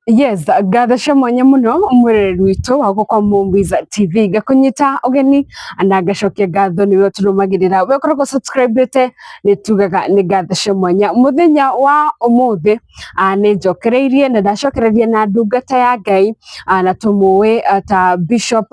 Yes, ngatho cia mwanya muno mwireri witũ wa gũkũ kwa Mumbiza TV. Ngakũnyita ũgeni na ngacokia ngatho nĩwe ũtũrũmagĩrĩra, we ũkoragwo subscribĩte, nĩ tugaga nĩ ngatho cia mwanya. Mũthenya wa ũmũthĩ nĩ njokereirie na ndacokereria na ndungata ya Ngai, na tũmũĩ ta Bishop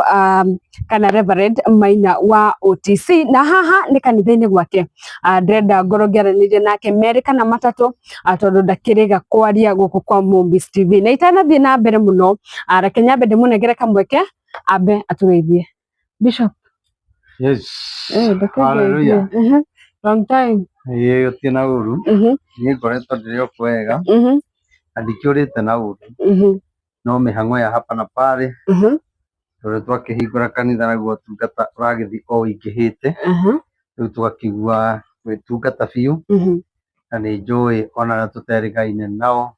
kana Reverend Maina wa OTC, na haha nĩ kanitha-inĩ gwake. Ndĩrenda ngorwo ngĩaranĩria nake merĩ kana matatũ, tondũ ndakĩrĩga kwaria gũkũ kwa Mombis TV. Na itanathiĩ na mbere mũno, reke nyambe ndĩmũnengere kamweke ambe atũgeithie. Bishop. Yes. Ndũkĩngeithie. Hallelujah. Long time. Ĩĩ gũtirĩ na ũru. Niĩ ngoretwo ndĩrĩ o kwega na ndikĩũrĩte na ũru. No mĩhang'o ya hapa na pale, tondũ twakĩhingũra kanitha naguo ũtungata ũragĩthiĩ o ũingĩhĩte. Rĩu tũgakĩigua gwĩtungata biũ na nĩ njũĩ ona arĩa tũterĩgaine nao,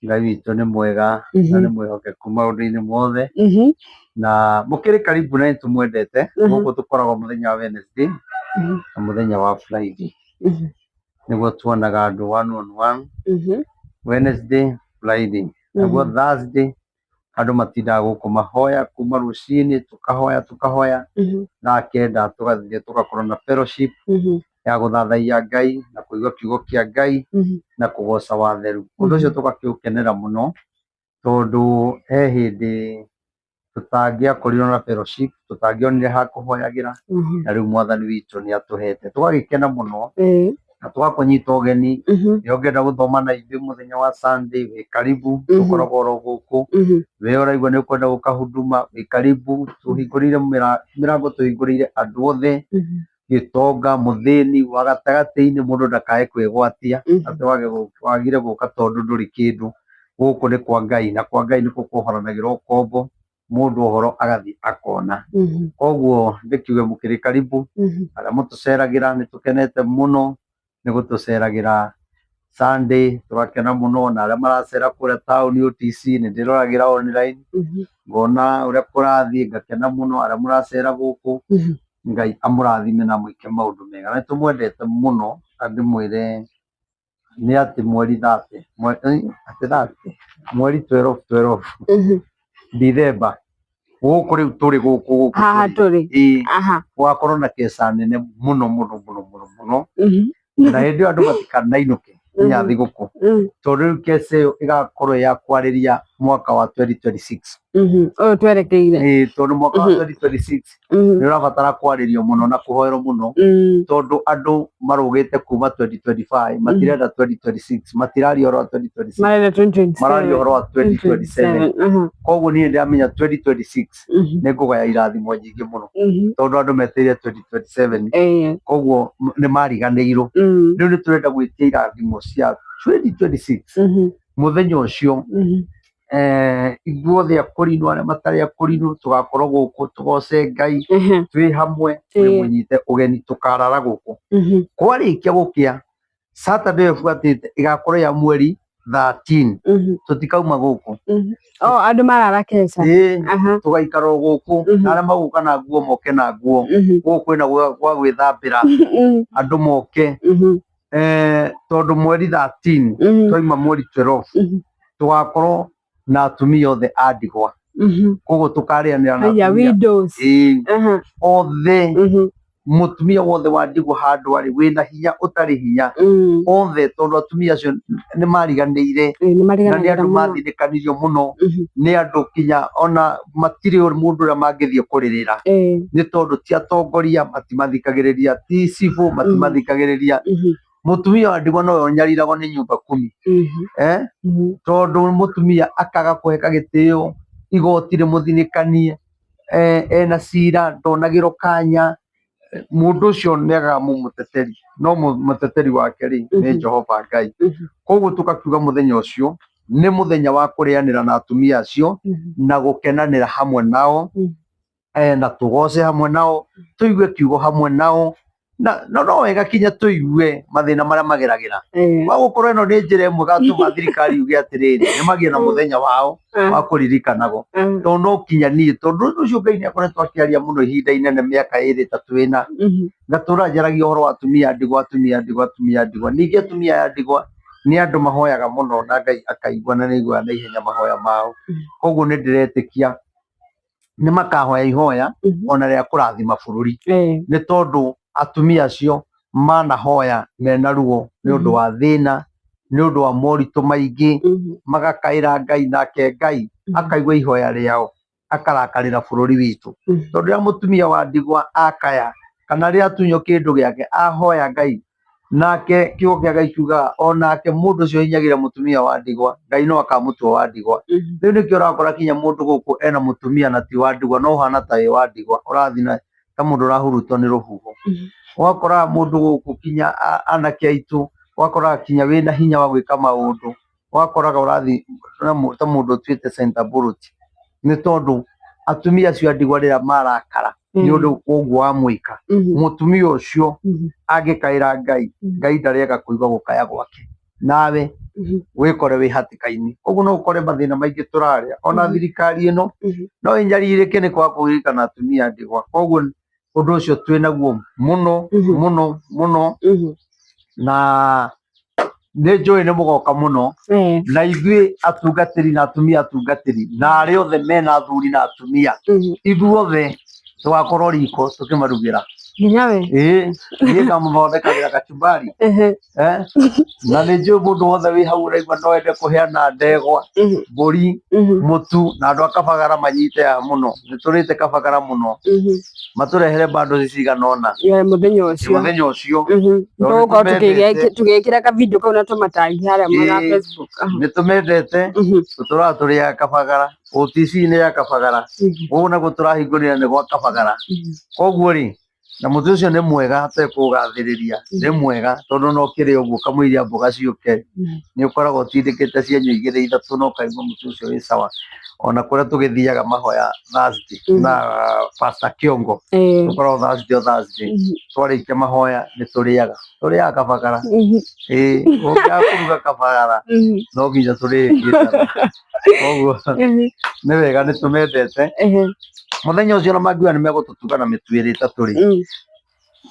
Ngai witũ nĩ mwega na nĩ mwĩhokeku maũndũ-inĩ mothe. Na mũkĩrĩ karibu na nĩ tũmwendete. Gũkũ tũkoragwo mũthenya wa Wednesday na mũthenya wa Friday. Nĩguo tuonaga andũ one on one. Wednesday, Friday. Naguo Thursday andũ matindaga gũkũ mahoya kuma rũcinĩ, tũkahoya tũkahoya, thaa 9 tũgathiĩ tũgakorwo na fellowship ya gũthathaiya Ngai na kũigua kiugo kĩa Ngai na kũgoca watheru. Ũndũ ũcio tũgakĩũkenera mũno tondũ he hĩndĩ tũtangĩakorirwo na fellowship, tũtangĩonire ha kũhoyagĩra, na rĩu Mwathani witũ nĩ atũhete. Tũgagĩkena mũno na tũgakũnyita ũgeni. Rĩrĩa ũngĩenda gũthoma na ithuĩ mũthenya wa Sunday, wĩ karibu, tũkoragwo oro gũkũ. We ũraigua nĩ ũkwenda gũka huduma, wĩ karibu, tũhingũrĩire mĩrango, tũhingũrĩire andũ othe, gĩtonga, mũthĩni, wa gatagatĩ-inĩ, mũndũ ndakae kwĩgwatia atĩ wagire gũka tondũ ndũrĩ kĩndũ. Gũkũ nĩ kwa Ngai na kwa Ngai nĩkuo kuohoranagĩra ũkombo, mũndũ ũhoro agathiĩ akona. Koguo ndĩkiuge mũkĩrĩ karibu, arĩa mũtũceragĩra nĩ tũkenete mũno nĩ gũtũceragĩra Sunday, tũgakena mũno, na arĩa maracera kũrĩa taũni OTC nĩ ndĩroragĩra online, ngona ũrĩa kũrathiĩ ngakena mũno. Arĩa mũracera gũkũ, Ngai amũrathime na mwĩke maũndũ mega. Na nĩ tũmwendete mũno, na ndĩmwĩre nĩ atĩ mweri 30, atĩ 30, mweri 12 12 December, gũkũ rĩu tũrĩ gũkũ gũkũ haha tũrĩ. Ĩĩ, gũgakorwo na keca nene mũno mũno mũno mũno mũno, na hĩndĩ ĩyo andũ matikanainũke nginya thigũkũ, tondũ rĩu keca ĩyo ĩgakorwo ya kwarĩria mwaka wa 2026. Ũyũ twerekeire. Ĩĩ, tondũ mwaka wa 2026 nĩ ũrabatara kwarĩrio mũno na kũhoerwo mũno, tondũ andũ marũgĩte kuma 2025, matirenda 2026, matiraria ũhoro wa 2026. Marenda 2027. Mararia ũhoro wa 2027. Koguo niĩ ndĩramenya 2026 nĩ ngũgaya irathimo nyingĩ mũno, tondũ andũ metereire 2027. Koguo nĩ mariganĩirwo. Rĩu nĩ tũrenda gwĩtia irathimo cia 2026 mũthenya ũcio. Ithuothe akũrinũ, arĩa matarĩ akũrinũ, tũgakorwo gũkũ tũgoce Ngai twĩ hamwe. Twĩ mũnyite ũgeni, tũkarara gũkũ. Kwarĩkia gũkĩa, Saturday ĩyo ĩbuatĩte ĩgakorwo ya mweri 13, tũtikauma gũkũ. Oh, andũ marara keca. Ĩĩ, tũgaikara o gũkũ. Na arĩa magũka na nguo moke na nguo. Gũkũ kwĩna gwa gwĩthambĩra, andũ moke, tondũ mweri 13, twaima mweri 12, tũgakorwo na atumia othe a ndigwa. Koguo tũkarĩanĩra na Aya atumia widows. Ĩĩ, othe, mũtumia wothe wa ndigwa handũ arĩ, wĩna hinya, ũtarĩ hinya, othe, tondũ atumia acio nĩ mariganĩire Ĩĩ, nĩ na nĩ mariganagĩra andũ mũno. mathĩnĩkanirio mũno nĩ andũ, kinya ona matirĩ mũndũ ũrĩa mangĩthiĩ kũrĩrĩra, nĩ tondũ ti atongoria matimathikagĩrĩria, ti cibũ matimathikagĩrĩria. Mũtumia wa ndigwa nowe ũnyariragwo nĩ nyumba kumi, eh? Tondũ mũtumia akaga kũheka gĩtĩo, igoti rĩmũthinĩkanie, ena cira ndonagĩrwo kanya. Mũndũ ũcio nĩ agaga mũmũteteri, no mũteteri wake rĩ nĩ Jehova Ngai. Koguo tũgakiuga mũthenya ũcio nĩ mũthenya wa kũrĩanĩra na atumia acio na gũkenanĩra hamwe nao, na tũgoce hamwe nao, tũigue kiugo hamwe nao, na no wega kinya tũigue mathĩna marĩa mageragĩra. Wa gũkorwo ĩno nĩ njĩra ĩmwe gatũma thirikari yuge atĩrĩrĩ, nĩ magĩe na mũthenya wao wa kũririkanagwo, tondũ no kinya niĩ, tondũ ũndũ ũcio Ngai nĩ akoretwo akĩaria mũno ihinda inene, mĩaka 2, 3, 4, ngatũra njaragia ũhoro wa atumia a ndigwa, atumia a ndigwa, atumia a ndigwa. Ningĩ atumia aya a ndigwa Nĩ andũ mahoyaga mũno na Ngai akaigua na nĩ aiguaga na ihenya mahoya mao. Koguo nĩ ndĩretĩkia nĩ makahoya ihoya ona rĩa kũrathima bũrũri, nĩ tondũ atumia acio manahoya mena ruo nĩ ũndũ wa thĩna, nĩ ũndũ wa moritũ maingĩ, magakaĩra Ngai nake Ngai akaigua ihoya rĩao akarakarĩra bũrũri witũ. Tondũ rĩrĩa mũtumia wa ndigwa akaya kana rĩrĩa atunywo kĩndũ gĩake ahoya Ngai, nake kiugo kĩa Ngai kiugaga onake mũndũ ũcio ũhinyagĩrĩria mũtumia wa ndigwa Ngai no akamũtua wa ndigwa. Rĩu nĩkĩo ũrakora kinya mũndũ gũkũ ena mũtumia na ti wa ndigwa no ũhana ta wĩ wa ndigwa, ũrathiĩ na ta mũndũ ũrahurutwo nĩ rũhuho. Ũgakoraga mũndũ gũkũ kinya anake aitũ, ũgakoraga kinya wĩna hinya wa gwĩka maũndũ, ũgakoraga ũrathiĩ ta mũndũ ũtuĩte center bullet, nĩ tondũ atumia acio a ndigwa rĩrĩa marakara nĩ ũndũ ũguo wamwĩka, mũtumia ũcio angĩkaĩra Ngai, Ngai ndarĩaga kũigua gũkaya gwake, nawe wĩkore wĩ hatĩka-inĩ. Koguo no ũkore mathĩna maingĩ tũrarĩa, ona thirikari ĩno no ĩnyarirĩke nĩ kwaga kũririkana atumia a ndigwa. Koguo ũndũ ũcio twĩ naguo mũno mũno mũno, na nĩ njũĩ nĩ mũgoka mũno, na ithuĩ atungatĩri na atumia atungatĩri na arĩa othe mena athuri na atumia, ithuothe tũgakorwo riko tũkĩmarugĩra. Nginya we? Ĩĩ, niĩ ngamũthondekagĩra kachumbari. Na nĩ njũĩ mũndũ wothe wĩ hau ũraigua no ende kũheana ndegwa, mbũri, mũtu, na andũ a Kabagara manyite haha mũno. Nĩ tũrĩte Kabagara mũno. Matũrehere bundles cigana ũna. Mũthenya ũcio. Mũthenya ũcio. Tũgũkorwo tũgĩkĩra ka video kau na tũmatangi harĩa mwena wa Facebook. Nĩ tũmendete, tũtũraga tũrĩaga Kabagara. OTC nĩ ya Kabagara. Gũkũ nakuo tũrahingũrĩra nĩ gwa Kabagara. Koguo rĩ, na mũtĩ ũcio nĩ mwega hatekũgathĩrĩria, nĩ mwega tondũ no ũkĩrĩe ũguo kamũiria mboga ciũke, nĩ ũkoragwo ũtindĩkĩte cienyũ igĩrĩ ithatũ na ũkaigua mũtĩ ũcio wĩ sawa. Ona kũrĩa tũgĩthiaga mahoya Thursday na Pastor Kĩongo, tũkoragwo Thursday o Thursday, twarĩkia mahoya nĩ tũrĩaga, tũrĩaga Kabagara. Ĩĩ, ũngĩaga kũruga Kabagara no nginya tũrĩkie. Koguo nĩ wega nĩ tũmendete. Mũthenya ũcio ona mangiuga nĩ megũtũtuga na mĩtu ĩrĩ ĩtatũ rĩ,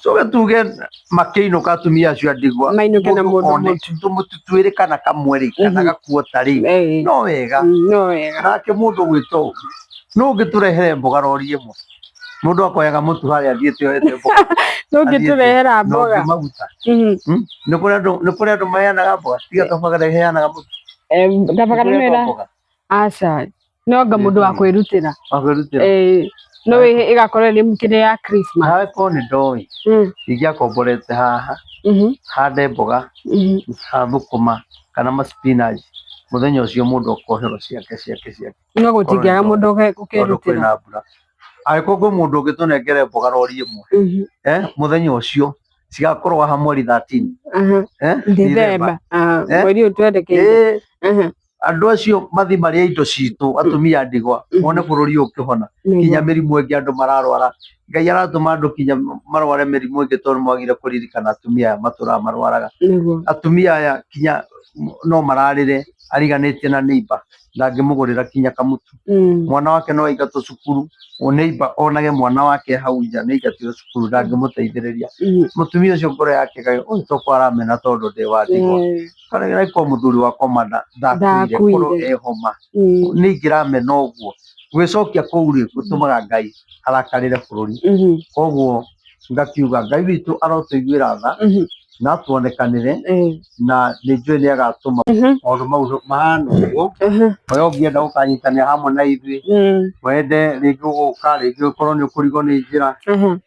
tuge tuge makĩinũka atumia acio a ndigwa, Mainũke na mũndũ mũndũ one mũtu. tũmũtu twĩrĩ kana kamwe rĩ, kana gakuota rĩ, no wega. No wega. Nake mũndũ ũgwĩtwo nũ ũngĩtũrehere mboga rori ĩmwe? Mũndũ akoyaga mũtu harĩa athiĩte oete mboga. Nũ ũngĩtũrehera Na mboga? ũngĩ maguta. Nĩ kũrĩ andũ, nĩ kũrĩ andũ maheanaga mboga, tiga Kabagara ĩheanaga mũtu. Kabagara Nĩ kũrĩ nĩ andũ a ĩra mboga. aca, no anga mũndũ wa kwĩrutĩra. Wa kwĩrutĩra. No ĩgakorwo ĩrĩ kĩrĩa ya Christmas. Nawe korwo nĩ ndoĩ, ingĩakomborete haha, hande mboga, ha thũkũma kana ma spinach, mũthenya ũcio mũndũ akoherwo ciake ciake ciake. No gũtingĩaga mũndũ Tondũ ũkerutĩra. kwĩna mbura. Angĩkorwo kwĩ mũndũ ũngĩtũnengere mboga rori ĩmwe, mũthenya ũcio cigakorwo haha mweri 13. Dithemba. Mweri ũyũ twerekeire. Andũ acio mathi marĩe indo citũ, atumia a ndigwa, mone bũrũri ũyũ ũkĩhona. Kinya mĩrimũ ĩngĩ andũ mararwara. Ngai aratũma andũ kinya marware mĩrimũ ĩngĩ tondũ mwagire kũririkana atumia aya matũraga marwaraga. Atumia aya kinya no mararĩre ariganĩtie na neighbor, ndangĩmũgũrĩra kinya kamũtu. Mwana wake no aingatwo cukuru, neighbor onage mwana wake hau nja nĩ aingatirwo cukuru, ndangĩmũteithĩrĩria. Mũtumia ũcio ngoro yake ĩkauga ũyũ toko aramena tondũ ndĩ wa ndigwa. Kana korwo mũthuri wakwa ma ndakuire, korwo ehoma, nĩ ingĩramena ũguo. Gwĩcokia kũu rĩ, gũtũmaga Ngai arakarĩre bũrũri. Koguo ngakiuga Ngai witũ arotũiguĩra tha na atuonekanĩre, na nĩ njũĩ nĩ agatũma maũndũ mau mahana ũguo. We ũngĩenda gũkanyitanĩra hamwe na ithuĩ, wende rĩngĩ ũgũka, rĩngĩ ũkorwo nĩ ũkũrigwo nĩ njĩra,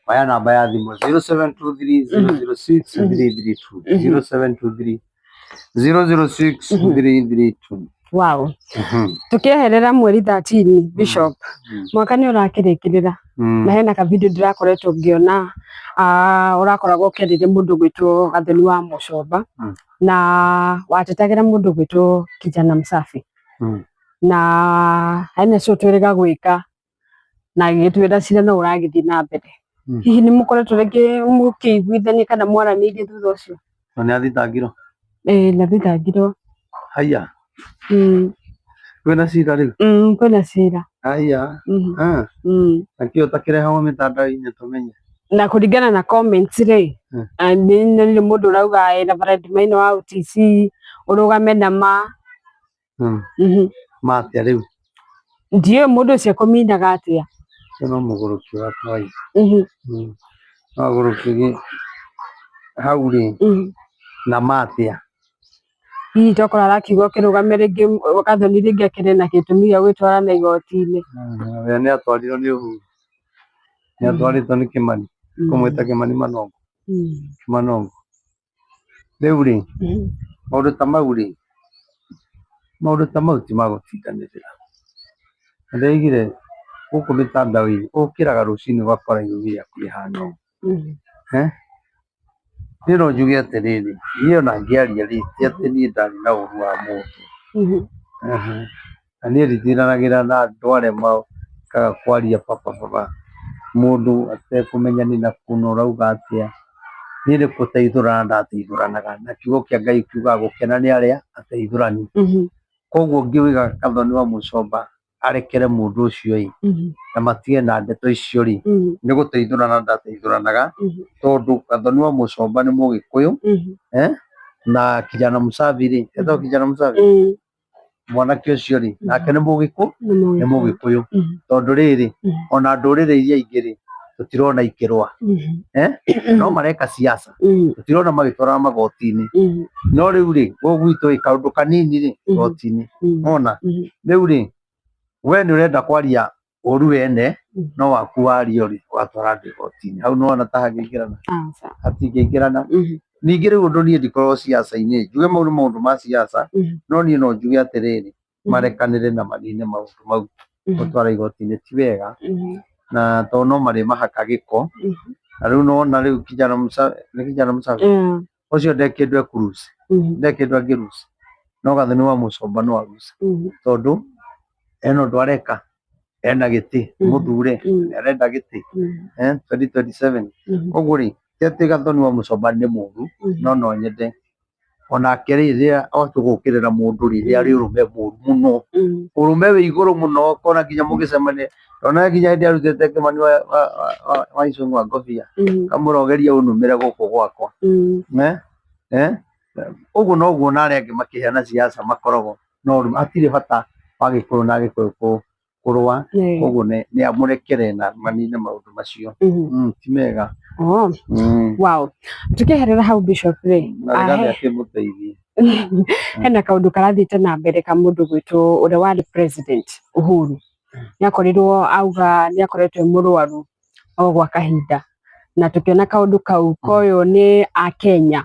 oya namba ya thimũ 0723 006 332, 0723 006 332. Wow. Tukieherera mweri 13 Bishop, mwaka nĩ ũrakĩrĩkĩrĩra na hena ka video ndĩrakoretwo ngĩona ũrakoragwo ũkĩarĩria mũndũ ũgwĩtwo Gathoni wa Mũcomba na watetagĩra mũndũ ũgwĩtwo Kijana Msafi na hena show twĩrĩga gwĩka na agĩgĩtwĩra cira no ũragĩthiĩ na mbere. Hihi nĩ mũkoretwo rĩngĩ mũkĩiguithania kana mwaranĩirie thutha ũcio? Na nĩ athitangirwo? Ĩĩ nĩ athitangirwo. Haiya. Kwĩna cira rĩu? Kwĩna cira. Haiya. Nakĩo ũtakĩrehagwo mĩtandao-inĩ tũmenye. Na kũringana na comments rĩ, nĩ nyonire mũndũ ũrauga ĩ Reverend Maina wa OTC Ũrũgame na ma. Ma atĩa rĩu? Ndiũĩ mũndũ ũcio ekũminaga atĩa. Ũcio no mũgũrũki wa kawaida. No agũrũki hau rĩ na ma atĩa? Hihi tokorwo arakiuga ũkĩrũgame rĩngĩ Gathoni rĩngĩ akĩrĩ na gĩtũmi gĩa gwĩtwara na igoti-inĩ. We nĩ atwarirwo nĩ Uhuru, nĩ atwarĩtwo nĩ Kĩmani, kũmwĩta Kĩmani Manongo, Kĩmanongo. Rĩu rĩ, maũndũ ta mau rĩ, maũndũ ta mau ti ma gũtindanĩrĩra. Na ndĩraigire gũkũ mĩtandao-inĩ, ũkĩraga rũcinĩ ũgakora irumi rĩaku rĩhana ũũ. Niĩ no njuge atĩrĩrĩ, niĩ ona ngĩaria rĩ, ti atĩ niĩ ndarĩ na ũru wa mũndũ. Na niĩ nditindanagĩra na andũ arĩa mokaga kwaria baba mũndũ atekũmenya nĩ nakũ na ũrauga atĩa. Niĩ nĩ gũteithũrana ndateithũranaga na kiugo kĩa Ngai kiugaga gũkena nĩ arĩa ateithũrani. Koguo ngĩuga Gathoni wa Mũcomba arekere mũndũ ũcio ĩ, na matige na ndeto icio rĩ, nĩ gũteithũrana ndateithũranaga, tondũ Gathoni wa Mũcomba nĩ Mũgĩkũyũ, na Kijana Msafi rĩ, etagwo Kijana Msafi? Mwanake ũcio rĩ, nake nĩ nĩ Mũgĩkũyũ, tondũ rĩrĩ, ona ndũrĩrĩ iria ingĩ rĩ, tũtirona ikĩrũa, no mareka siasa, tũtirona magĩtwarana magoti-inĩ, no rĩu rĩ, gũkũ gwitũ ĩ, kaũndũ kanini rĩ, igoti-inĩ, wona? Rĩu rĩ, we nĩ ũrenda kwaria ũru wene, no waku wario rĩ, ũgatwara andũ igoti-inĩ, hau nĩ wona ta hangĩingĩrana? Hatingĩingĩrana. Ningĩ rĩu ũndũ niĩ ndikoragwo siasa-inĩ, njuge mau nĩ maũndũ ma siasa, no niĩ no njuge atĩrĩrĩ, marekanĩre na manine maũndũ mau, gũtwara igoti-inĩ ti wega, na tondũ no marĩmahaka gĩko, na rĩu nĩwona rĩu kijana nĩ kijana msafi? Ũcio nde kĩndũ ekũ lose, nde kĩndũ angĩ lose, no Gathoni wa Mũcomba no a lose, tondũ ena ũndũ areka, ena gĩtĩ, nĩ mũthure, nĩ arenda gĩtĩ, 2027. Koguo rĩ, ti atĩ Gathoni wa Mũcomba nĩ mũru, no no nyende onake rĩ, rĩrĩa watua gũkĩrĩra mũndũ rĩ, rĩrĩa arĩ ũrũme mũru mũno, ũrũme wĩ igũrũ mũno, ũkona nginya mũgĩcemania, ona nginya hĩndĩ arutĩte Kĩmani wa Icũng'wa ngobia, kamũrogeria ũnumĩre gũkũ gwakwa. Ũguo noguo na arĩa angĩ makĩheana siasa makoragwo no hatirĩ bata wa Gĩkũyũ na Gĩkũyũ kũrũa, koguo nĩ amũrekere na manine maũndũ macio. Ti mega. Wow. Tukĩeherera hau Bishop rĩ, Na Rigathĩ akĩmũteithie. Hena kaũndũ karathiĩte na mbere ka mũndũ gwĩtwo ũrĩa warĩ president Uhuru. Nĩ akorirwo auga nĩ akoretwo e mũrwaru o gwa kahinda na tũkĩona kaũndũ kau koywo nĩ akenya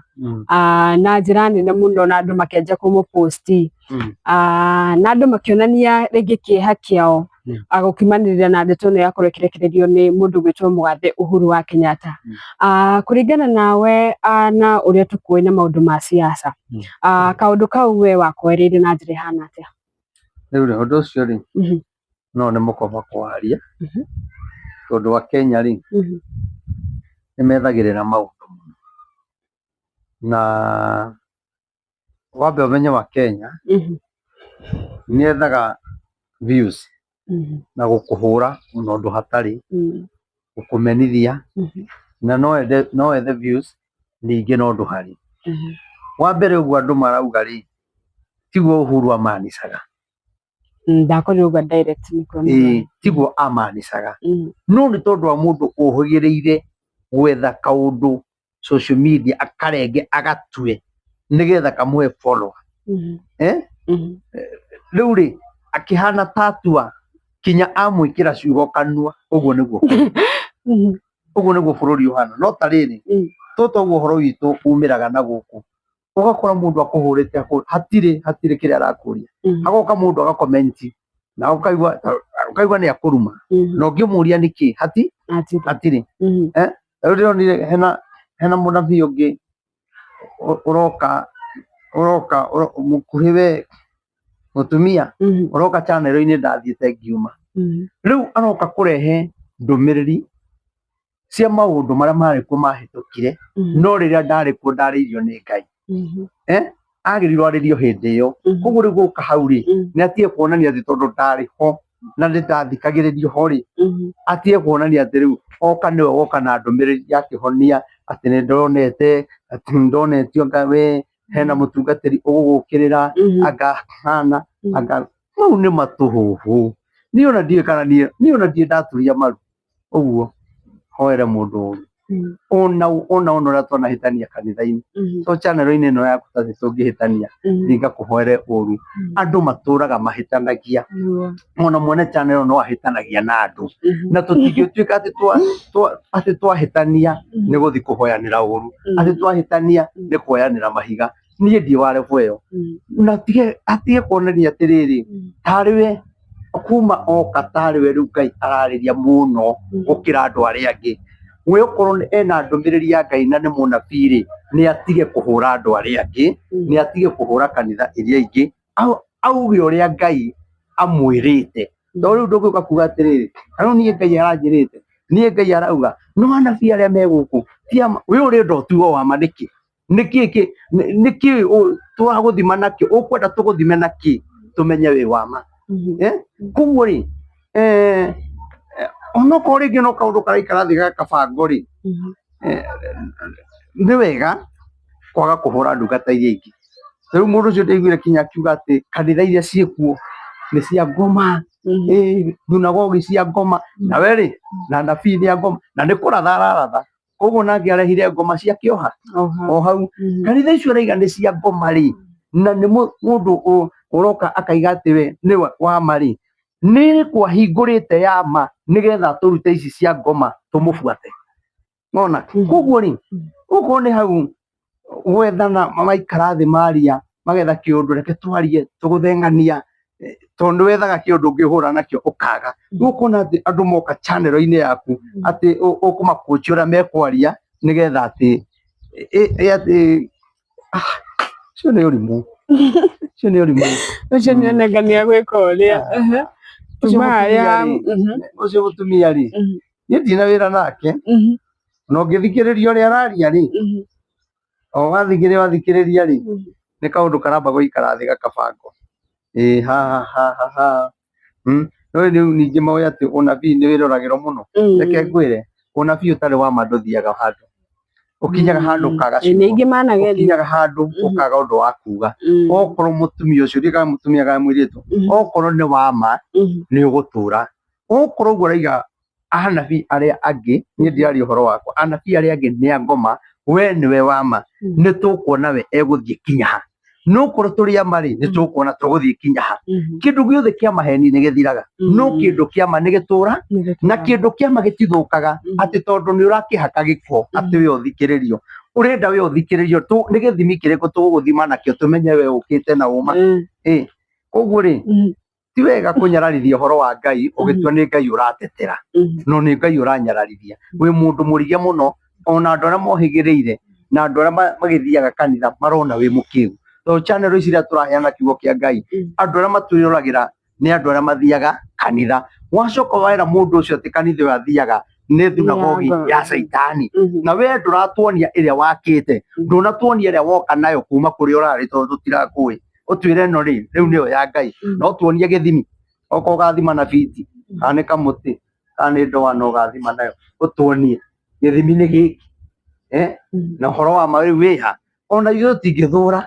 na njĩra nene mũno na andũ makĩanjia kũmũposti na andũ makĩonania rĩngĩ kĩeha kĩao gũkimanĩrĩra na ndeto ĩno yakorwo ĩkĩrekererio nĩ mũndũ gwĩtwo mũgathe Uhuru wa Kenyatta. Kũringana nawe na ũrĩa tũkũĩ na maũndũ ma siasa, kaũndũ kau we wakoereire na njĩra ĩhana atĩa? Rĩu rĩ, ũndũ ũcio rĩ, no nĩ mũkoba kwaria, tondũ Akenya rĩ, nĩ methagĩrĩra maũndũ mũno. Na wambe ũmenye wa Kenya nĩ ethaga views na gũkũhũra ona ũndũ hatarĩ, gũkũmenithia, na no ethe views ningĩ na ũndũ harĩ. Wa mbere ũguo andũ marauga rĩ, tiguo Uhuru amanicaga. Ndakorirwo ũguo direct nĩkuo. Ĩĩ, tiguo amanicaga. No nĩ tondũ wa mũndũ ũhĩgĩrĩire gwetha kaũndũ social media akarenge agatue nĩgetha kamũhe follower. Rĩu rĩ, akĩhana ta atua kinya amwĩkĩra ciugo kanua, ũguo nĩguo ũguo nĩguo bũrũri ũhana. No ta rĩrĩ, tũtũ ũguo ũhoro witũ umĩraga na gũkũ, ũgakora mũndũ akũhũrĩte hatirĩ hatirĩ kĩrĩa arakũria, hagoka mũndũ agakomenti na ũkaigua ũkaigua nĩ akũruma, na ũngĩmũria nĩkĩ hatirĩ. Rĩu ndĩronire hena mũnabii ũngĩ ũroka ũroka mũkuhĩ we mũtumia ũroka channel-inĩ ndathiĩte ngiuma. Rĩu aroka kũrehe ndũmĩrĩri cia maũndũ marĩa marĩ kuo mahĩtũkire, no rĩrĩa ndarĩ kuo ndarĩirio nĩ Ngai. Agĩrĩirwo arĩrio hĩndĩ ĩyo. Koguo rĩu gũka hau rĩ, nĩ atige kuonania atĩ tondũ ndarĩ ho na nĩ ndathikagĩrĩrio ho rĩ, atige kuonania atĩ rĩu oka nĩwe woka na ndũmĩrĩri ya kĩhonia atĩ nĩ ndonete, atĩ nĩ ndonetio we Hena mũtungatĩri ũgũgũkĩrĩra, anga hana anga mau nĩ matũhũhũ. Niĩ ona ndiũĩ kana niĩ, niĩ ona ndirĩ ndaturia maru ũguo hoere mũndũ ũru. Ona ona ona ũrĩa twanahĩtania kanitha-inĩ, to channel-inĩ ĩno yaku ta tũngĩhĩtania, thiĩ ngakũhoere ũru. Andũ matũraga mahĩtanagia, ona mwene channel no ahĩtanagia na andũ, na tũtingĩtuĩka atĩ atĩ twahĩtania nĩ gũthiĩ kũhoyanĩra ũru, atĩ twahĩtania nĩ kuoyanĩra mahiga. Niĩ ndiĩ wa level ĩyo. Na atige kuonania atĩrĩrĩ, tarĩ we kuma oka tarĩ we rĩu Ngai ararĩria mũno gũkĩra andũ arĩa angĩ. We okorwo ena ndũmĩrĩri ya Ngai na nĩ mũnabii rĩ, nĩ atige kũhũra andũ arĩa angĩ, nĩ atige kũhũra kanitha iria ingĩ, auge ũrĩa Ngai amwĩrĩte. To rĩu ndũngĩũka kuga atĩrĩrĩ, rĩu niĩ Ngai aranjĩrĩte, niĩ Ngai arauga, no anabii arĩa me gũkũ ti a ma, we ũrenda ũtuo wa ma nĩkĩ? Nĩkĩ nĩkĩ tũragũthima nakĩo? Ũkwenda tũgũthime nakĩ tũmenye wĩ wa ma? Koguo rĩ, onokorwo rĩngĩ no kaũndũ karaikara thĩ gakabango rĩ, nĩ wega kwaga kũhũra ndungata iria ingĩ. Ta rĩu mũndũ ũcio ndaiguire kinya akiuga atĩ kanitha iria ciĩkuo nĩ cia ngoma, thunagogi cia ngoma, na we rĩ, na anabii nĩ a ngoma, na nĩ kũratha araratha. Koguo nake arehire ngoma cia kĩoha o hau. Kanitha icio araiga nĩ cia ngoma rĩ, na nĩ mũndũ ũroka akaiga atĩ we nĩwe wa ma rĩ, nĩ ĩrĩkũ ahingũrĩte ya ma nĩgetha tũrute ici cia ngoma tũmũbuate? Nona? Koguo rĩ, okorwo nĩ hau gwethana maikara thĩ maria magetha kĩũndũ reke twarie tũgũthengania, tondũ nĩ wethaga kĩũndũ ũngĩhũra nakĩo ũkaga. Rĩu ũkona atĩ andũ moka channel-inĩ yaku atĩ ũkũmakũnjia ũrĩa mekwaria nĩgetha atĩ atĩ ũcio nĩ ũrimũ, ũcio nĩ ũrimũ. Ũcio nĩ onekania gwĩka ũrĩa. Ũcio mũtumia rĩ, ũcio mũtumia rĩ, niĩ ndirĩ na wĩra nake, na ũngĩthikĩrĩria ũrĩa araria rĩ, o wathikĩrĩria wathikĩrĩria rĩ, nĩ kaũndũ karamba gũikara thĩ gakabangwo. Ĩĩ haha haha haha. Nĩũĩ rĩu ningĩ moĩ atĩ ũnabii nĩ wĩroragĩrwo mũno. Reke ngwĩre, ũnabii ũtarĩ wa ma ndũthiaga handũ. Ũkinyaga handũ ũkaga ciugo. Ningĩ manageria. Ũkinyaga handũ ũkaga ũndũ wa kuga. Okorwo mũtumia ũcio, ndiũĩ kana mũtumia kana mũirĩtu, okorwo nĩ wa ma, nĩ ũgũtũra. Okorwo ũguo ũraiga anabii arĩa angĩ, niĩ ndiraria ũhoro wakwa, anabii arĩa angĩ nĩ a ngoma, we nĩwe wa ma, nĩ tũkuona we egũthiĩ kinya ha. No korwo tũrĩ a ma rĩ, nĩ tũkuona tũgũthiĩ kinya ha. Kĩndũ gĩothe kĩa maheni nĩ gĩthiraga, no kĩndũ kĩa ma nĩ gĩtũra, na kĩndũ kĩa ma gĩtithũkaga atĩ tondũ nĩ ũrakĩhaka gĩko atĩ we ũthikĩrĩrio. Ũrenda we ũthikĩrĩrio, nĩ gĩthimi kĩrĩkũ tũgũgũthima nakĩo tũmenye we ũkĩte na ũma? Koguo rĩ, ti wega kũnyararithia ũhoro wa Ngai ũgĩtua nĩ Ngai ũratetera, no nĩ Ngai ũranyararithia. Wĩ mũndũ mũrige mũno, ona andũ arĩa mohĩgĩrĩire na andũ arĩa magĩthiaga kanitha marona wĩ mũkĩgu. Tondũ channel ici iria tũraheana kiugo kĩa Ngai, andũ arĩa matwĩroragĩra nĩ andũ arĩa mathiaga kanitha. Wacoka wera mũndũ ũcio atĩ kanitha ĩyo athiaga nĩ thunagogi ya caitani, na we ndũratuonia ĩrĩa wakĩte, ndũnatuonia ĩrĩa woka nayo kuma kũrĩa ũrarĩ tondũ tũtirakũĩ. Ũtwĩre ĩno rĩ, rĩu nĩyo ya Ngai, no tuonie gĩthimi, okorwo ũgathima na biti, kana nĩ kamũtĩ, kana nĩ ndwano ũgathima nayo, ũtuonie gĩthimi nĩ gĩkĩ, na ũhoro wa ma rĩu wĩha? Ona ithuĩ tũtingĩthũra,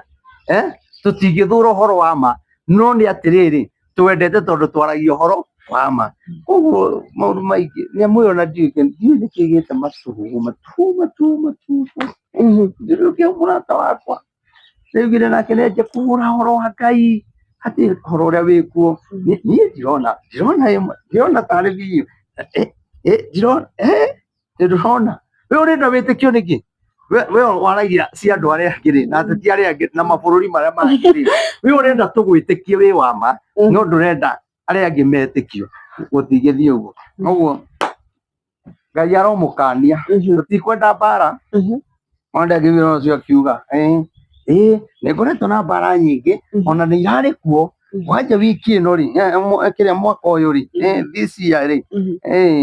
tũtingĩthũra ũhoro wa ma, no nĩ atĩrĩrĩ, twendete tondũ twaragia ũhoro wa ma. Koguo maũndũ maingĩ, nyamũ ĩyo ona ndiũĩ nĩkĩ ĩgĩte matũhũhũ matũhũhũ matũhũhũ matũhũhũ. Ndĩrĩ mũrata wakwa Nĩaugire nake nĩanjia kũhũra ũhoro wa Ngai, atĩ ũhoro ũrĩa wĩkuo, niĩ ndirona, ndirona ndĩrona tarĩ biũ, ndirona, ndĩrona, we ũrenda wĩtĩkio nĩkĩ? We waragia cia andũ arĩa angĩ rĩ, na ateti arĩa angĩ na mabũrũri marĩa mangĩ rĩ, we ũrenda tũgwĩtĩkie wĩ wa ma, no ndũrenda arĩa angĩ metĩkio, gũtingĩthiĩ ũguo. Ũguo Ngai aromũkania, tũtikwenda mbara. Ona ndangĩwĩra ũcio akiuga ĩĩ nĩ ngoretwo na mbara nyingĩ ona nĩ irarĩ kuo kwanja wiki ĩno rĩ, kĩrĩa mwaka ũyũ rĩ, this year rĩ,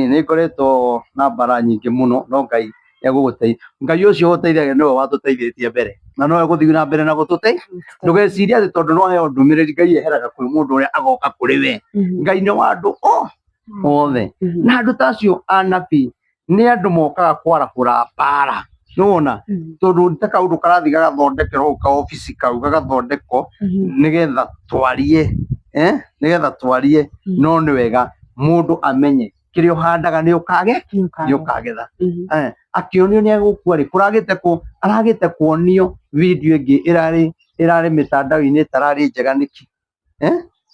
nĩ ngoretwo na mbara nyingĩ mũno no Ngai nĩ egũgũteithia. Ngai ũcio ũgũteithagia nĩwe watũteithĩtie mbere na nowe ũgũthiĩ na mbere na gũtũteithia. Ndũgecirie atĩ tondũ nĩ waheo ndũmĩrĩri Ngai eheraga kwĩ mũndũ ũrĩa agoka kũrĩ we. Ngai nĩ wa andũ othe. Na andũ ta acio anabii nĩ andũ mokaga kwarahũra mbara. Nĩwona tondũ ta kaũndũ karathiĩ gagathondekerwo ka obici kau gagathondekwo nĩgetha twarie, nĩgetha twarie. No nĩ wega mũndũ amenye kĩrĩa ũhandaga nĩ ũkage nĩ ũkagetha. Akĩonio nĩ egũkua rĩ, kũragĩte kũ aragĩte kuonio video ĩngĩ ĩrarĩ ĩrarĩ mĩtandao-inĩ ĩtararĩ njega nĩkĩ?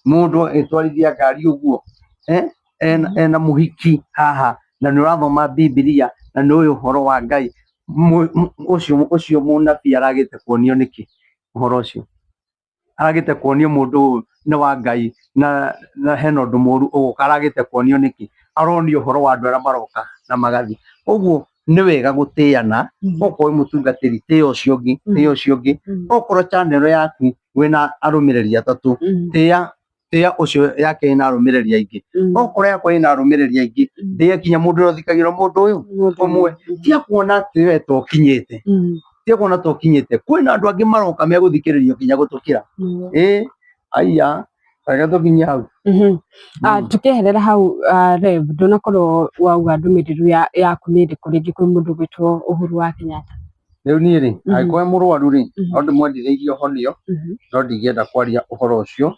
Mũndũ agĩtwarithia ngari ũguo, ena mũhiki haha na nĩ ũrathoma Bibilia na nĩ ũĩ ũhoro wa Ngai, ũcio ũcio mũnabii aragĩte kuonio nĩkĩ ũhoro ũcio? Aragĩte kuonio mũndũ ũyũ nĩ wa Ngai na hena ũndũ mũru ũgũka, aragĩte kuonio nĩkĩ? Aronio ũhoro wa andũ arĩa maroka na magathiĩ. Ũguo nĩ wega gũtĩana, okorwo wĩ mũtungatĩri tĩa ũcio ũngĩ, tĩa ũcio ũngĩ, okorwo channel yaku wĩna arũmĩrĩri atatũ, tĩa tĩa ũcio yake ĩna arũmĩrĩri aingĩ, okorwo yakwa ĩna arũmĩrĩri aingĩ, ndĩe kinya mũndũ ũrĩa ũthikagĩrwo mũndũ ũyũ ũmwe. Tia kuona atĩ we to ũkinyĩte, tia kuona to ũkinyĩte, kwĩna andũ angĩ maroka megũthikĩrĩrio nginya gũtũkĩra. Ĩ aiya, reke tũkinye hau. Tukĩeherera hau, Rev, ndũnakorwo wauga ndũmĩrĩri yaku nĩ ĩrĩkũ rĩngĩ kwĩ mũndũ ũgwĩtwo Uhuru wa Kenyatta? Rĩu niĩ rĩ, angĩkorwo e mũrwaru rĩ, no ndĩmwendithĩirie ũhonio, no ndingĩenda kwaria ũhoro ũcio,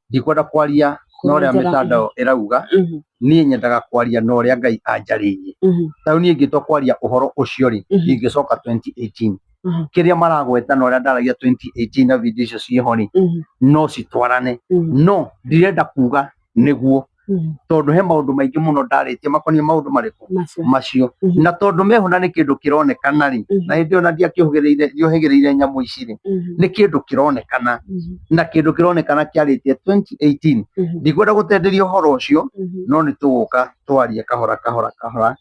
ndikwenda kwaria na ũrĩa mĩtandao ĩrauga, niĩ nyendaga kwaria na ũrĩa Ngai anjarĩirie. Ta rĩu niĩ ingĩtua kwaria ũhoro ũcio rĩ, ingĩcoka 2018. Kĩrĩa maragweta na ũrĩa ndaragia 2018 na video icio ciĩho rĩ, no citwarane, no ndirenda kuga nĩguo, tondũ he maũndũ maingĩ mũno ndarĩtie makoniĩ maũndũ marĩkũ? Macio. Macio. Na tondũ meho na nĩ kĩndũ kĩronekana rĩ, na hĩndĩ ĩyo na ndiakĩũhĩgĩrĩire ndiohĩgĩrĩire nyamũ ici rĩ, nĩ kĩndũ kĩronekana, na kĩndũ kĩronekana kĩarĩtie 2018. Ndikwenda gũtenderia ũhoro ũcio, no nĩ tũgũka twarie kahora kahora kahora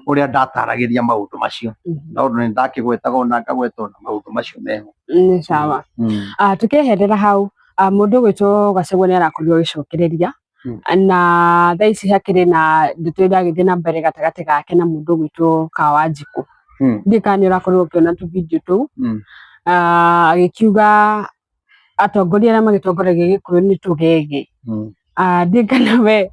ũrĩa ndataragĩria maũndũ macio, tondũ nĩ ndakĩgwetaga ona ngagweta ona maũndũ macio meho. Nĩ sawa. Tukĩeherera hau, mũndũ ũgwĩtwo Gachagua nĩ arakorirwo agĩcokereria, na thaa ici hakĩrĩ na ndeto ĩragĩthiĩ na mbere gatagatĩ gake na mũndũ ũgwĩtwo Kawanjikũ. Ndiũĩ kana nĩ ũrakorirwo ũkĩona tũ video tũu. Agĩkiuga atongoria arĩa magĩtongoragia Gĩkũyũ nĩ tũgege. Ndiũĩ kana we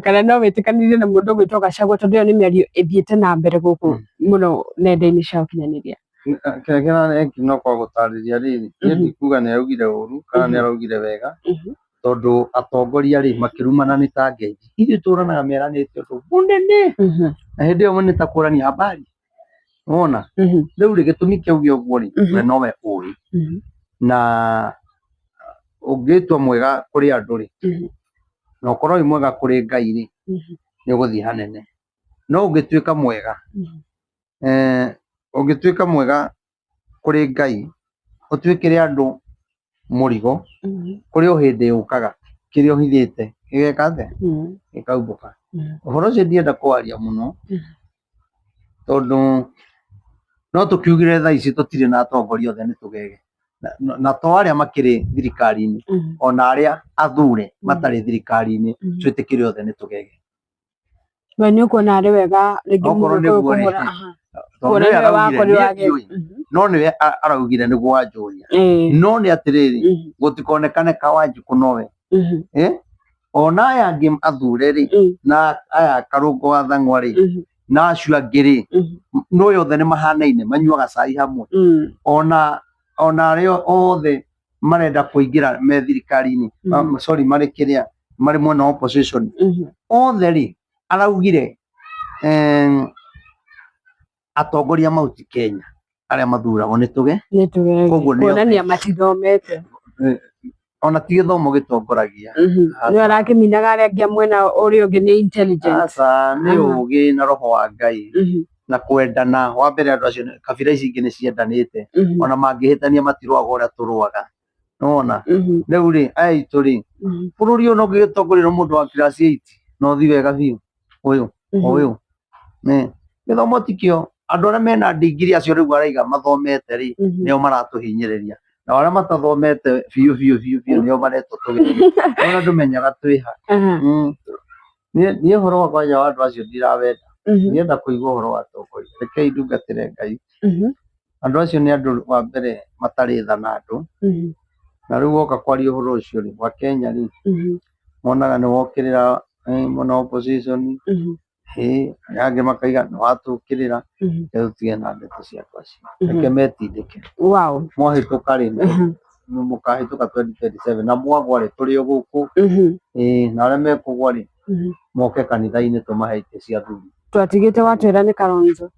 kana no wĩtĩkanĩrie na mũndũ ũgwĩtwo Gachagua, tondũ ĩyo nĩ mĩario ĩthiĩte na mbere gũkũ mũno nenda-inĩ cia ũkinyanĩria. Kĩrĩa kĩranekĩ no kwa gũtarĩria rĩrĩ, niĩ ndikuga nĩ araugire ũru kana nĩ araugire wega, tondũ atongoria rĩ makĩrumana nĩ ta ngeithi, ithuĩ tũranaga meranĩte ũndũ mũnene, na hĩndĩ ĩyo nĩ ta kũrania habari wona. Rĩu rĩ, gĩtũmi kĩa uge ũguo rĩ, we nowe ũĩ, na ũngĩtua mwega kũrĩ andũ rĩ, na ũkorwo wĩ mwega kũrĩ Ngai rĩ, nĩ ũgũthiĩ hanene. No ũngĩtuĩka mwega, ũngĩtuĩka mwega kũrĩ Ngai, ũtuĩkĩre andũ mũrigo, kũrĩ o hĩndĩ yũkaga kĩrĩa ũhithĩte gĩgeka atĩa? Gĩkaumbũka. Ũhoro ũcio ndienda kwaria mũno, tondũ no tũkiugire thaa ici tũtirĩ na atongoria othe nĩ tũgege, na to arĩa makĩrĩ thirikari-inĩ, ona arĩa athure matarĩ thirikari-inĩ, twĩtĩkĩre othe nĩ tũgege. We nĩ ũkuona arĩ wega rĩngĩ Okorwo Mũgĩkũyũ nĩguo rĩ, kũhũra, aha. Tondũ Kuona nĩwe nĩwe araugire, wakorirwo niĩ agĩ- ndiũĩ, no nĩwe araugire nĩguo wanjũria. No nĩ atĩrĩrĩ, gũtikonekane Kawanjikũ nowe. Ona aya angĩ athure rĩ, na aya Karũngo wa Thang'wa rĩ, na acio angĩ rĩ, no othe nĩ mahanaine, manyuaga cai hamwe. Ona arĩa othe marenda kũingĩra me thirikari-inĩ, sorry, marĩ kĩrĩa, marĩ mwena wa opposition, othe rĩ, araugire atongoria Mount Kenya arĩa mathuragwo nĩ tũge Nĩ tũgege. Koguo nĩ Kuonania othe. matithomete. Ona ti gĩthomo gĩtongoragia. Nĩ arakĩminaga arĩa angĩ a mwena ũrĩa ũngĩ nĩ intelligent. Aca, nĩ ũgĩ na roho wa Ngai na kwendana. Wa mbere andũ acio kabira ici ingĩ nĩ ciendanĩte, ona mangĩhĩtania matirũaga ũrĩa tũrũaga, nĩwona. Rĩu rĩ, aya aitũ rĩ, bũrũri ũyũ no ũngĩgĩtongorio nĩ mũndũ wa class 8 no ũthiĩ wega biũ, ũyũ ũyũ. Gĩthomo tikĩo, andũ arĩa mena ndigiri acio rĩu araiga mathomete rĩ, nĩo maratũhinyĩrĩria, na arĩa matathomete biũ biũ biũ biũ nĩo maretwo tũgege. Ona ndũmenyaga twĩha. Niĩ ũhoro wa kwanja wa andũ acio ndirawenda, ndienda kũigua ũhoro wa atongoria, rekei ndungatĩre Ngai. Andũ acio nĩ andũ wa mbere matarĩ tha na andũ, na rĩu woka kwaria ũhoro ũcio rĩ, wa Kenya rĩ, monaga nĩ wokĩrĩra mwena wa opposition. Ĩĩ, arĩa angĩ makaiga nĩ watũkĩrĩra, reke tũtige na ndeto cia andũ acio, reke metindĩke. Mwahĩtũka rĩ, mũkahĩtũka 2027 na mwagwa rĩ, tũrĩ o gũkũ. Ĩĩ, na arĩa mekũgwa rĩ, moke kanitha-inĩ tũmahe itĩ cia athuri. Twatigĩte watwĩra nĩ Kalonzo.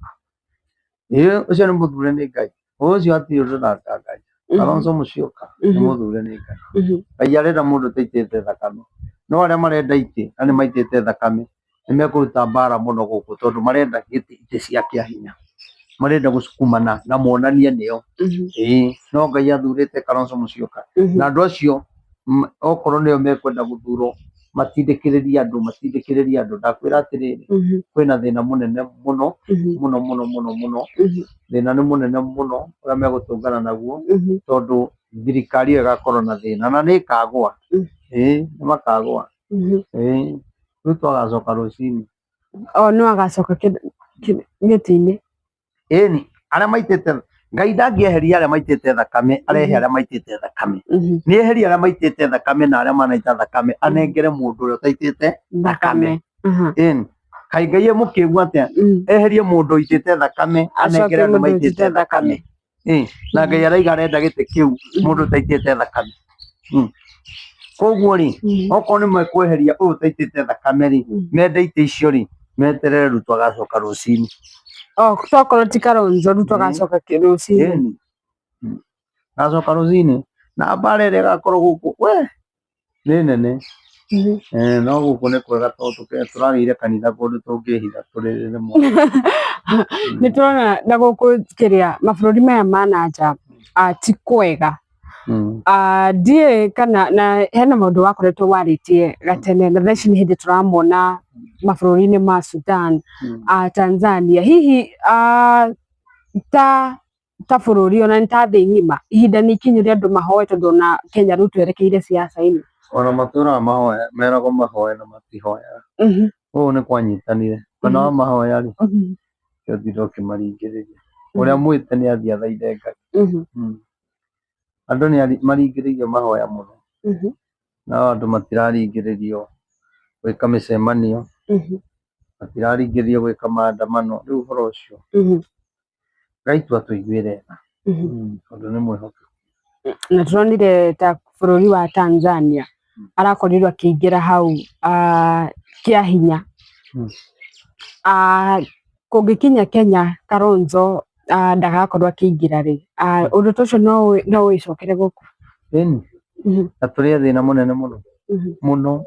Ĩĩ, ũcio nĩ mũthure nĩ Ngai. Ũcio hatirĩ ũndũ ndanganja. Kalonzo Musyoka nĩ mũthure nĩ Ngai. Ngai arenda mũndũ ũtaitĩte thakame. No arĩa marenda itĩ na nĩ maitĩte thakame nĩ mekũruta mbara mũno gũkũ tondũ marenda gĩtĩ itĩ cia kĩahinya. Marenda gũcukumana na monanie nĩo. Ĩĩ, no Ngai athurĩte Kalonzo Musyoka. Na andũ acio okorwo nĩo mekwenda gũthurwo matindĩkĩrĩrie andũ, matindĩkĩrĩrie andũ. Ndakwĩra atĩrĩrĩ, kwĩna thĩna mũnene mũno, mũno mũno mũno mũno. Thĩna nĩ mũnene mũno ũrĩa megũtũngana naguo tondũ thirikari ĩyo ĩgakorwo na thĩna na nĩ ĩkagũa. Ĩĩ, nĩ makagũa. Ĩĩ, Ruto agacoka rũcinĩ. O no agacoka gĩtĩ-inĩ. Ĩni, arĩa maitĩte Ngai ndangĩeheria arĩa maitĩte thakame, arehe arĩa maitĩte thakame. Nĩ eherie arĩa maitĩte thakame na arĩa manaita thakame, anengere mũndũ ũrĩa ũtaitĩte thakame. Ĩni, kaĩ Ngai e mũkĩgu atĩa? Eherie mũndũ ũitĩte thakame, anengere andũ maitĩte thakame. Na Ngai araiga arenda gĩtĩ kĩu mũndũ ũtaitĩte thakame. Koguo rĩ, okorwo nĩ mekweheria ũyũ ũtaitĩte thakame rĩ, mende itĩ icio rĩ, meterere Ruto agacoka rũcinĩ. Oh, tokorwo ti Kalonzo, Ruto agacoka rũcinĩ. Ĩni. Agacoka rũcinĩ. Na mbara ĩrĩa ĩgakorwo gũkũ, we, nĩ nene. No gũkũ nĩ kwega tondũ tũragĩire kanitha kũndũ tũngĩhitha tũrĩrĩre mwaki. Nĩ tũrona na gũkũ kĩrĩa mabũrũri maya ma na nja ti kwega. Ndiũĩ kana na hena maũndũ wakoretwo warĩtie gatene na thaa ici nĩ hĩndĩ tũramona mabũrũri-inĩ ma Sudan, Tanzania. Hihi ta ta bũrũri ona nĩ ta thĩ ng'ima ihinda nĩ ikinyu rĩa andũ mahoe tondũ ona Kenya rĩu twerekeire siasa-inĩ. Ona matũraga mahoya, meragwo mahoe na matihoyaga. Ũũ nĩ kwanyitanire. Kana wamahoya rĩ, ũtinda ũkĩmaringĩrĩria. Ũrĩa mwĩte nĩ athiĩ athaithe Ngai. Andũ nĩ maringĩrĩirio mahoya mũno. No andũ matiraringĩrĩrio gwĩka mĩcemanio, matiraringĩrĩrio gwĩka maandamano. Rĩu ũhoro ũcio, Ngai tu atũiguĩre tha, tondũ nĩ mwĩhokeku. Na tũronire ta bũrũri wa Tanzania arakorirwo akĩingĩra hau kĩa hinya. Kũngĩkinya Kenya Kalonzo ndagakorwo akĩingĩra rĩ, ũndũ ta ũcio no wĩcokere gũkũ? Ĩni, na tũrĩ a thĩna mũnene mũno mũno,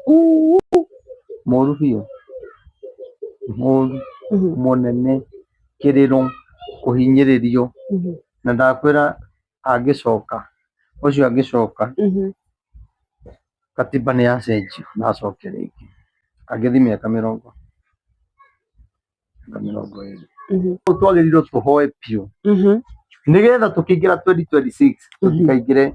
mũru biũ, mũru mũnene, kĩrĩro, kũhinyĩrĩrio, na ndakwĩra angĩcoka, ũcio angĩcoka, katiba nĩ yacenjio na acoke rĩngĩ, angĩthiĩ mĩaka mĩrongo 20. Twagĩrĩirwo tũhoe biũ nĩgetha tũkĩingĩra 2026 tũtikaingĩre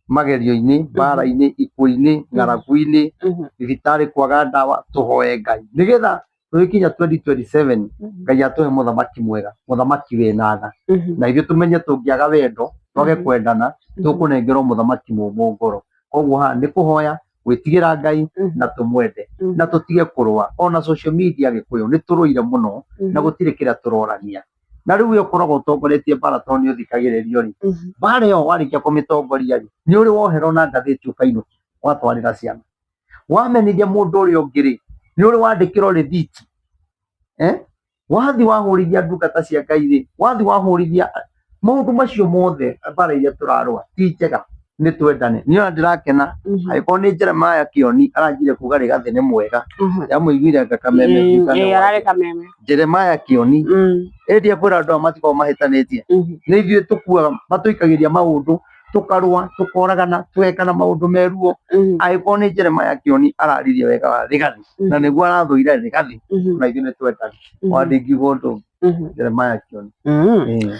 magerio-inĩ, mbara-inĩ, ikuũ-inĩ, ng'aragu-inĩ, thibitarĩ kwaga ndawa, tũhoe Ngai nĩgetha tũgĩkinya 2027 Ngai atũhe mũthamaki mwega, mũthamaki wĩna tha, na ithuĩ tũmenye tũngĩaga wendo, twage kwendana, tũkũnengerwo mũthamaki mũmũ ngoro. Koguo haha nĩ kũhoya, gwĩtigĩra Ngai na tũmwende na tũtige kũrũa. Ona social media Gĩkũyũ nĩ tũrũire mũno na gũtirĩ kĩrĩa tũrorania. Na rĩu we ũkoragwo ũtongoretie mbara tondũ nĩ ũthikagĩrĩrio rĩ, mbara ĩyo warĩkia kũmĩtongoria rĩ, nĩ ũrĩ woherwo na ngathĩti ũkainũkio ũgatwarĩra ciana. Wamenithia mũndũ ũrĩa ũngĩ rĩ, nĩ ũrĩ wandĩkĩrwo rĩthiti. Wathiĩ wahũrithia ndungata cia Ngai rĩ, wathiĩ wahũrithia maũndũ macio mothe mbara iria tũrarũa ti njega, nĩ twendane. Niĩ ona ndĩrakena angĩkorwo nĩ Jeremiah Kĩoni aranjire kuga Rigathĩ nĩ mwega, ndamũiguire anga kameme ngiuga nĩ Ĩĩ, ararĩ wake. kameme. Jeremiah Kĩoni ĩndĩ ekwĩra andũ aya matikoragwo mahĩtanĩtie, nĩ ithuĩ tũkuaga matũikagĩria maũndũ tũkarũa tũkoragana tũgekana maũndũ meruo. Angĩkorwo nĩ Jeremiah Kĩoni araririe wega wa Rigathĩ na nĩguo arathũire Rigathĩ, na ithuĩ nĩ twendane. Ona ndingiuga ũndũ ũngĩ. Jeremiah Kĩoni.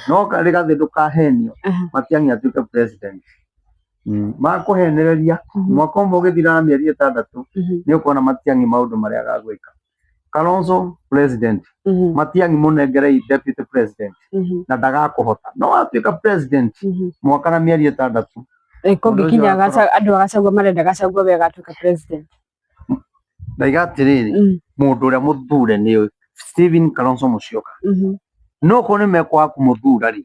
No Rigathĩ ndũkahenio, Matiang'i atuĩke president. Makũhenereria mwaka ũmwe ũgĩthira na mĩeri 6 nĩ ũkuona Matiang'i maũndũ marĩa agagwĩka. Kalonzo president, Matiang'i mũnengerei deputy president na ndagakũhota. No atuĩka president mwaka na mĩeri 6. Kũngĩkinya andũ a Gachagua marenda Gachagua we agatuĩka president. Ndaiga atĩrĩrĩ, mũndũ ũrĩa mũthure nĩ Stephen Kalonzo Musyoka. No korwo nĩ mekwaga kũmũthura rĩ,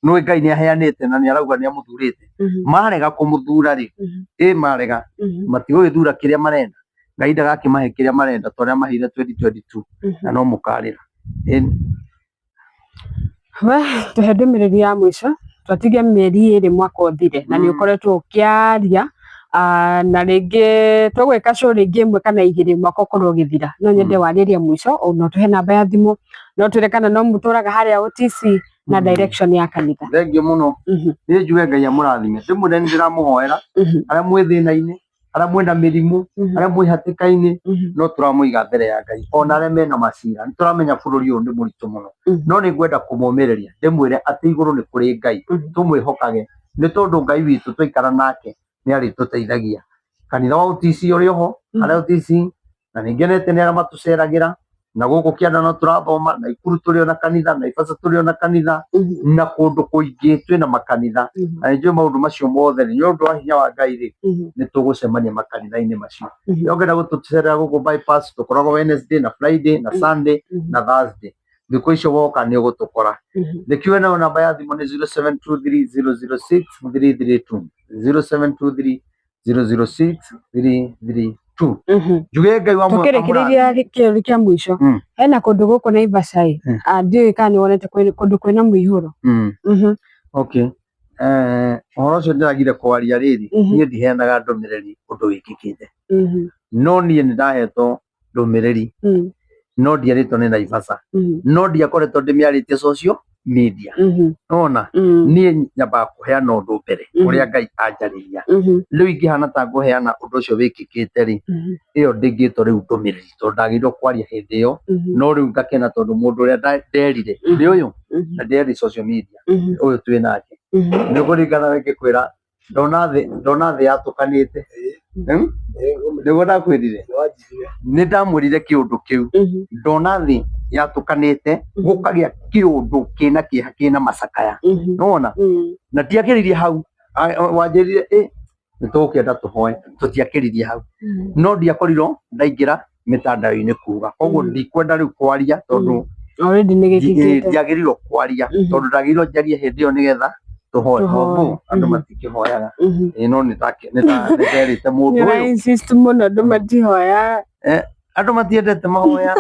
nĩ Ngai nĩ aheanĩte na nĩ arauga nĩ amũthurĩte. Marega kũmũthura rĩ, ĩ marega matigũgĩthura kĩrĩa marenda. Ngai ndagakĩmahe kĩrĩa marenda ta ũrĩa maheire 2022 na no mũkarĩra. Ĩni. We tũhe ndũmĩrĩri ya mũico, twatigia mĩeri 2 mwaka ũthire na nĩ ũkoretwo ũkĩaria, na rĩngĩ tũgwĩka show rĩngĩ 1 kana 2 mwaka ũkorwo ũgĩthira. No nyende warĩrie mũico, no tũhe namba ya thimũ, no twĩre kana no mũtũraga harĩa OTC na direction ya kanitha. Thengiũ mũno. Niĩ njuge Ngai amũrathime. Ndĩmwĩre nĩ ndĩramũhoera arĩa mwĩ thĩna-inĩ, arĩa mwĩna mĩrimũ, arĩa mwĩ hatĩka-inĩ, no tũramũiga mbere ya Ngai. Ona arĩa mena macira, nĩ tũramenya bũrũri ũyũ nĩ mũritũ mũno. No nĩ ngwenda kũmũmĩrĩria ndĩmwĩre atĩ igũrũ nĩ kũrĩ Ngai, tũmwĩhokage nĩ tondũ Ngai witũ twaikara nake nĩ arĩtũteithagia. Kanitha wa OTC ũrĩ oho, harĩa OTC, na nĩ ngenete nĩ arĩa matũceragĩra, na gũkũ kĩanda no tũrathoma, Naikuru tũrĩ ona kanitha, Naivasha tũrĩ ona kanitha, na kũndũ kũingĩ twĩna makanitha. Na nĩ njũĩ maũndũ macio mothe nĩ ũndũ wa hinya wa Ngai rĩ, nĩ tũgũcemania makanitha-inĩ macio. Rĩrĩa ũngĩenda gũtũcerera gũkũ bypass, tũkoragwo Wednesday na Friday na Sunday na Thursday. Thikũ icio woka nĩ ũgũtũkora. Nĩkĩo nayo namba ya thimũ nĩ 0723006332, 0723006332. Njuge Ngai wa Tũkĩrĩkĩrĩria kĩũria kĩa mũico, hena kũndũ gũkũ Naivasha ĩ, ndiũĩ kana nĩ wonete kũndũ kwĩna mũihũro. Okay. Ũhoro ũcio ndĩragire kwaria rĩrĩ, niĩ ndiheanaga ndũmĩrĩri ũndũ wĩkĩkĩte. No niĩ nĩ ndahetwo ndũmĩrĩri, no ndierĩtwo nĩ Naivasha, no ndiakoretwo ndĩmĩarĩtie social media. Nona niĩ nyambaga kũheana ũndũ mbere ũrĩa Ngai anjarĩria. Rĩu ingĩhana ta ngũheana ũndũ ũcio wĩkĩkĩte rĩ, ĩyo ndĩngĩtwo rĩu ndũmĩrĩri tondũ ndagĩrĩirwo kwaria hĩndĩ ĩyo, no rĩu ngakena tondũ mũndũ ũrĩa nderire nĩ ũyũ, na nderire social media, ũyũ twĩ nake. Nĩ ũkũririkana ngĩkwĩra ndona thĩ yatũkanĩte. Nĩguo ndakwĩrire, nĩ ndamwĩrire kĩũndũ kĩu, ndona thĩ yatũkanĩte, gũkagĩa kĩũndũ kĩna kĩeha kĩna macakaya. Nĩwona? Na ndiakĩrĩirie hau, wanjĩrire ĩ nĩ tũgũkĩenda tũhoe, tũtiakĩririe hau. No ndiakorirwo ndaingĩra mĩtandao-inĩ kuga, koguo ndikwenda rĩu kwaria tondũ Already nĩ gĩkĩkĩte. Ndiagĩrĩirwo kwaria tondũ ndagĩrĩirwo njarie hĩndĩ ĩyo nĩgetha tũhoe. Although andũ matikĩhoyaga. Ĩĩ no nĩ nderĩte mũndũ ũyũ. Nĩ insist mũno andũ matihoyaga. Andũ matiendete mahoya.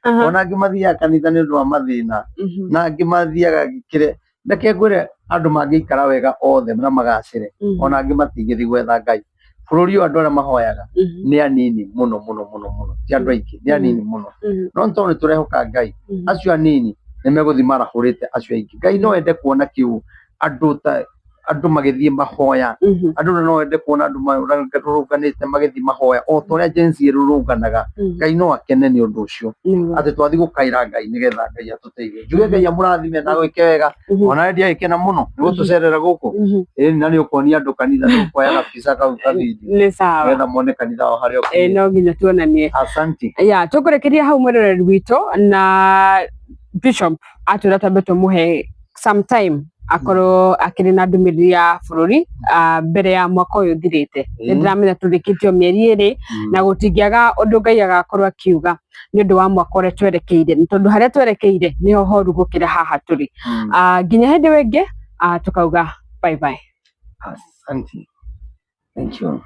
Ona angĩ mathiaga kanitha nĩ ũndũ wa mathĩna. Na angĩ mathiaga kĩrĩa, reke ngwĩre andũ mangĩikara wega othe na magacĩre, ona angĩ matingĩthiĩ gwetha Ngai. Bũrũri ũyũ andũ arĩa mahoyaga nĩ anini mũno mũno mũno mũno, ti andũ aingĩ, nĩ anini mũno. No nĩ tondũ nĩ tũrehoka Ngai, acio anini nĩ megũthiĩ marahũrĩte acio aingĩ. Ngai no ende kuona kĩu andũ ta andũ magĩthiĩ mahoya, andũ no ende kuona andũ marũrũnganĩte magĩthiĩ mahoya o ta ũrĩa Gen Z ĩrũrũnganaga. Ngai no akene nĩ ũndũ ũcio, atĩ twathiĩ gũkaĩra Ngai nĩgetha Ngai atũteithie. Njuge Ngai amũrathime na gwĩke wega, ona ndiagĩkena mũno nĩ gũtũcerera gũkũ. Ĩni na nĩ ũkuonia andũ kanitha, nĩ ũkuoya gabica kau ka video Nĩ sawa. nĩgetha mone kanitha wao harĩa Ĩ ũkinyĩte. no nginya tuonanie. Asante. Ya, tũkũrĩkĩria hau mwĩroreri witũ na Bishop atwĩra twambe tũmũhe some time akorwo akĩrĩ na ndũmĩrĩri ya bũrũri mbere ya mwaka ũyũ ũthirĩte. Nĩ ndĩramenya tũrĩkĩtie o mĩeri 2 na gũtingĩaga ũndũ Ngai agakorwo akiuga nĩ ũndũ wa mwaka ũrĩa twerekeire, nĩ tondũ harĩa twerekeire nĩho horu gũkĩra haha tũrĩ. Nginya hĩndĩ ĩyo ĩngĩ, tũkauga bye bye. Asante. Thank you.